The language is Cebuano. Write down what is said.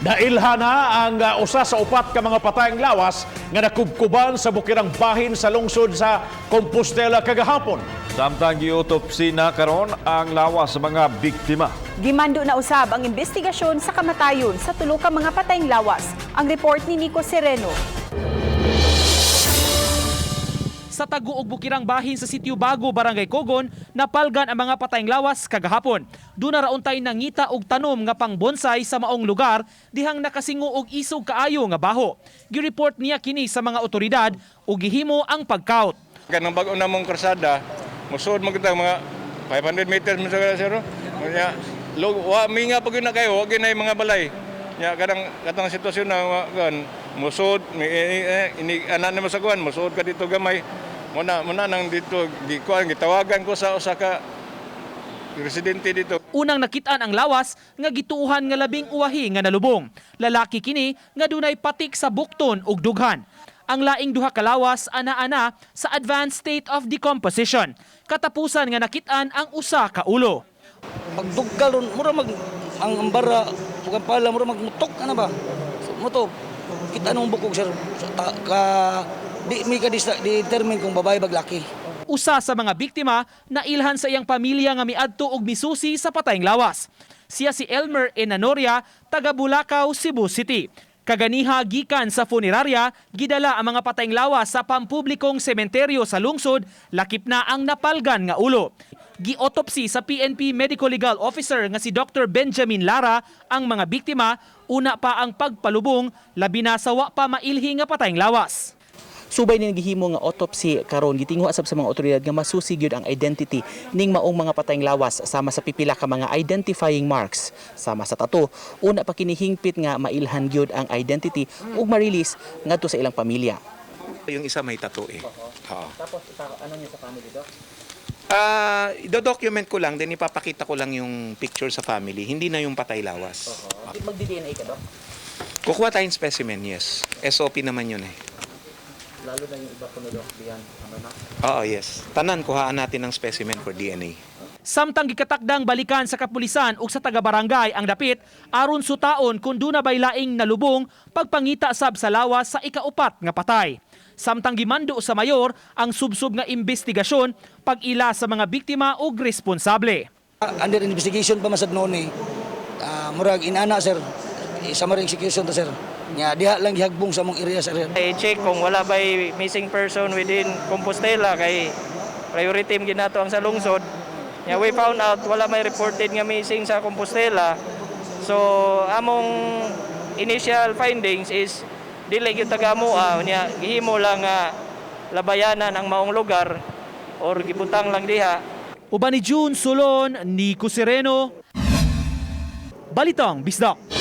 Nailha na ang usa sa upat ka mga patayng lawas nga nakubkuban sa bukirang bahin sa lungsod sa Compostela kagahapon. Samtang giotopsy na karon ang lawas sa mga biktima. Gimando na usab ang investigasyon sa kamatayon sa tulo ka mga patayng lawas. Ang report ni Nico Sereno. Sa tago og bukirang bahin sa Sitio Bago, Barangay Cogon, napalgan ang mga patayng lawas kagahapon. Duna ra untay nangita og tanom nga pang-bonsai sa maong lugar dihang nakasingo og isog kaayo nga baho. Gi-report niya kini sa mga otoridad ug gihimo ang pagkaut. Kanang bag-o namong krasada, musuod man kita mga 500 meters mo sa sir. Nya log wa minga pag na kayo, wa gyud mga balay. Nya kanang katong sitwasyon na kan musuod mi ini ana nimo sa kuan, musuod ka dito gamay. Muna nang dito gi kuan gitawagan ko sa usa ka residente dito. Unang nakitaan ang lawas nga gituuhan nga labing uwahi nga nalubong. Lalaki kini nga dunay patik sa bukton ug dughan. Ang laing duha ka lawas ana-ana sa advanced state of decomposition. Katapusan nga nakitaan ang usa ka ulo. Pagdugkal ron, mura mag ang ambara ug ang pala mura magmutok ana ba. So, mo to kita nung bukog, sir. So, ta, ka di mi ka determine kung babae bag laki. Usa sa mga biktima nailhan sa iyang pamilya nga miadto og misusi sa patayng lawas. Siya si Elmer Enanoria, taga Bulacau, Cebu City. Kaganiha gikan sa funeraria, gidala ang mga patayng lawas sa pampublikong sementeryo sa lungsod, lakip na ang napalgan nga ulo. Gi-autopsy sa PNP Medico Legal Officer nga si Dr. Benjamin Lara ang mga biktima, una pa ang pagpalubong, labi na sa wa pa mailhi nga patayng lawas. Subay ni gihimo nga autopsy karon, gitingho sab sa mga otoridad nga masusi gyud ang identity ning maong mga patayng lawas sama sa pipila ka mga identifying marks sama sa tattoo. Una pa kini hingpit nga mailhan gyud ang identity ug ma-release ngadto sa ilang pamilya. Yung isa may tattoo eh. Oo. Tapos ano niya sa family, Doc? Ido-document ko lang, then ipapakita ko lang yung picture sa family, hindi na yung patay lawas. Magdi-DNA ka, Doc? Kukuha tayong specimen, yes. SOP naman yun eh. Lalo na yung iba kuno, Doc, diyan ano na. Oo, yes. Tanan, kuhaan natin ng specimen for DNA. Samtang gikatakdang balikan sa kapulisan ug sa taga-barangay ang dapit aron sutaon kung duna bay laing nalubong pagpangita sab sa lawas sa ikaupat nga patay. Samtang gimando sa mayor ang subsob nga investigasyon pag-ila sa mga biktima ug responsable. Under investigation pa masad noon eh. Murag inana, sir. Summary execution ta, sir. Nya diha lang gihagbong sa among area, sir. I-check kung wala ba'y missing person within Compostela kay priority man ginato ang sa lungsod. Ya, we found out wala may reported nga missing sa Compostela. So among initial findings is dili gyud taga amoa nya, gihimo lang nga labayanan ang maong lugar or gibutang lang diha. Uban ni June Solon, Nico Sereno, Balitang Bisdak.